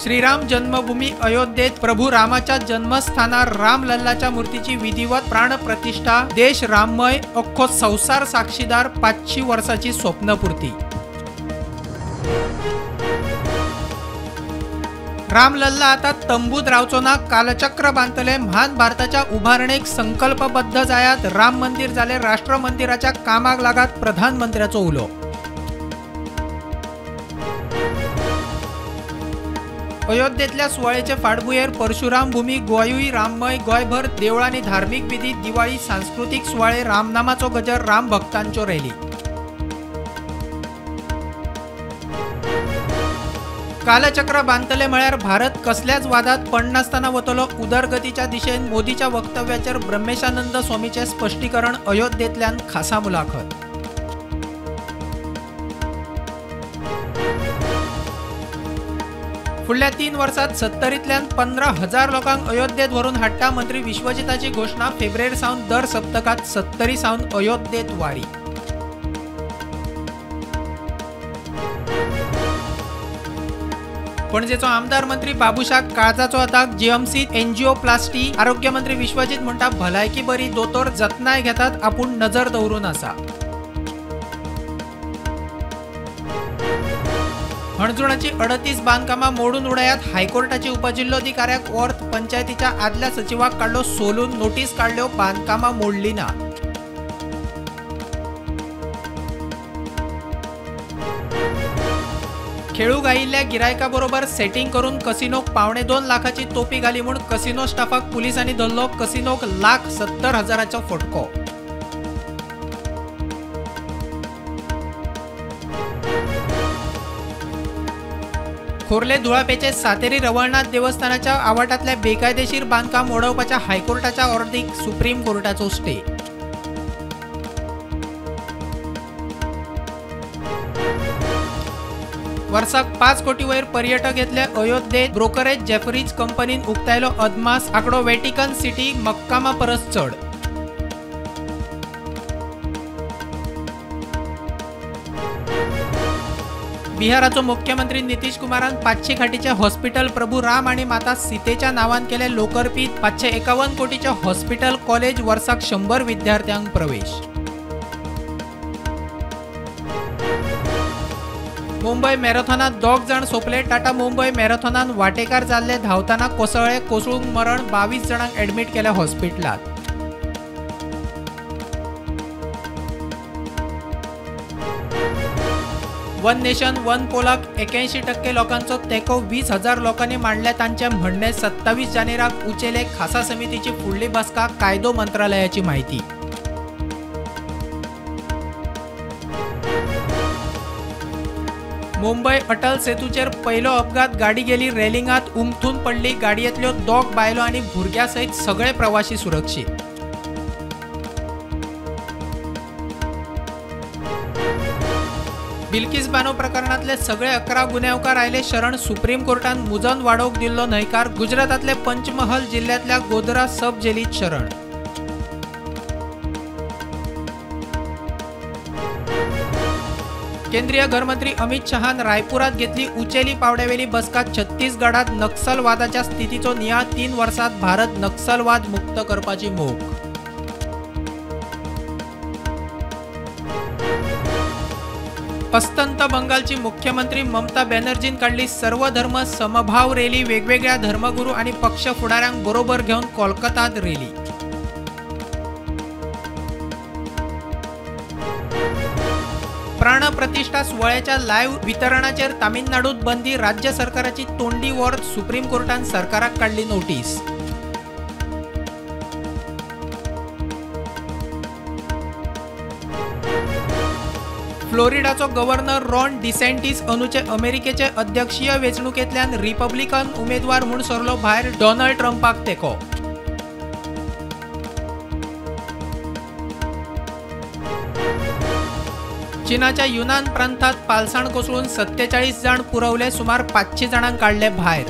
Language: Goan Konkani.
श्रीराम जन्मभूमी अयोध्येत प्रभू रामाच्या जन्मस्थानार रामलल्लाच्या मूर्तीची विधिवत प्राणप्रतिष्ठा। देश राममय, अख्खो संवसार साक्षीदार, 500 वर्साची स्वप्नपूर्ती। रामलल्ला आता तंबूत रावचो ना, कालचक्र बांदतले। म्हान भारताच्या उभारणेक संकल्पबद्ध जायात, राम मंदिर जाले राष्ट्र मंदिराच्या कामाक लागात, प्रधानमंत्र्याचो उलो। अयोध्येतल्या सुवाळ्याचे फाटभुंयेर परशुराम भूमी गोंयूय राममय, गोंयभर देवळांनी धार्मीक विधी, दिवाळी सांस्कृतीक सुवाळे, रामनामाचो गजर, राम भक्तांच्यो रॅली। कालचक्र बांदतले म्हळ्यार भारत कसल्याच वादात पडनासतना वतलो उदरगतीच्या दिशेन, मोदीच्या वक्तव्याचेर ब्रह्मेशानंद स्वामीचें स्पश्टीकरण, अयोध्येंतल्यान खासा मुलाखत। फुडल्या 3 वर्सात 70तल्यान 15,000 लोकांक अयोध्येत व्हरून हाडटा, मंत्री विश्वजिताची घोशणा। फेब्रेर सावन दर सप्तकात 70 सावन अयोध्येत वारी। पणजेचो आमदार मंत्री बाबूशाक काळजाचो अताक, जीएमसीत एन्जिओप्लास्टी। आरोग्यमंत्री विश्वजीत म्हणटा भलायकी बरी, दोतोर जतनाय घेतात, आपूण नजर दवरून आसा। हणजुणाची 38 बांदकामां मोडून उडयात, हायकोर्टाची उपजिल्लोधिकाऱ्याक ऑर्थ, पंचायतीच्या आदल्या सचिवाक काडलो सोलून, नोटीस काडल्यो, बांदकामां मोडली ना। खेळूंक आयिल्ल्या गिरायका बरोबर सेटिंग करून कसिनोक 1.75 लाखाची तोपी घाली म्हूण कसिनो स्टाफाक पुलिसांनी धरलो। कसिनोक 1,70,000 फटको। खोर्ले धुळापेचे सातेरी रवळनाथ देवस्थानाच्या आवाठांतल्या बेकायदेशीर बांदकाम उडोवपाच्या हायकोर्टाच्या ऑर्डीक सुप्रीम कोर्टाचो स्टे। वर्साक 5 कोटी वयर पर्यटक येतले अयोध्येत, ब्रोकरेज जेफरीज कंपनीन उक्तायलो अदमास आंकडो, वेटिकन सिटी मक्कामा परस चड। बिहाराचो मुख्यमंत्री नितीश कुमारान 500 खाटीचे हॉस्पिटल प्रभू राम आणि माता सीतेच्या नावान केले लोकर्पित। 551 कोटीचे हॉस्पिटल कॉलेज, वर्साक 100 विद्यार्थ्यांक प्रवेश। मुंबय मॅरेथॉनात 2 जाण सोंपले। टाटा मुंबय मॅरेथॉनात वाटेकार जाल्ले धांवतना कोसळ्ळे, कोसळून मरण, 22 जाणांक ऍडमीट केले हॉस्पिटलात। वन नेशन वन पोलाक 81% लोकांचो तेंको, 20,000 लोकांनी मांडले तांचे म्हणणे। 27 जानेराक उचेले खासा समितीची फुडली बसका, कायदो मंत्रालयाची माहिती। मुंबय अटल सेतूचेर पयलो अपघात, गाडी गेली रेलिंगात उमथून पडली, गाडयेंतल्यो 2 बायलो आनी भुरग्या सयत सगळे प्रवासी सुरक्षीत। बिल्किस बानो प्रकरणांतले सगळे 11 गुन्यांवकार आयले शरण, सुप्रीम कोर्टान मुजन वाडोवंक दिल्लो न्हयकार। गुजरातांतले पंचमहल जिल्ल्यांतल्या गोधरा सब जेलीत शरण। केंद्रीय घरमंत्री अमित शहान रायपुरात घेतली उचेली पावड्यावेली बसका, छत्तीसगडात नक्सलवादाच्या स्थितीचो नियाळ, 3 वर्सात भारत नक्सलवाद मुक्त करपाची मोख। अस्तंत बंगालची मुख्यमंत्री ममता बॅनर्जीन काडली सर्वधर्म समभाव रॅली, वेगवेगळ्या धर्मगुरू आणि पक्ष फुडाऱ्यांक बरोबर घेवन कोलकातात रॅली। प्राणप्रतिष्ठा सुवाळ्याच्या लायव्ह वितरणाचेर तामिळनाडूत बंदी, राज्य सरकाराची तोंडी वॉर, सुप्रीम कोर्टान सरकाराक काडली नोटीस। फ्लोरिडाचो गव्हर्नर रॉन डिसेंटिस अनुचे अमेरिकेचे अध्यक्षीय वेंचणुकेंतल्यान रिपब्लिकन उमेदवार म्हूण सरलो भायर, डोनाल्ड ट्रंपाक तेंको। चीनाच्या युनान प्रांतात पालसाण कोसळून 47 जाण पुरवले, सुमार 500 जाणांक काडले भायर।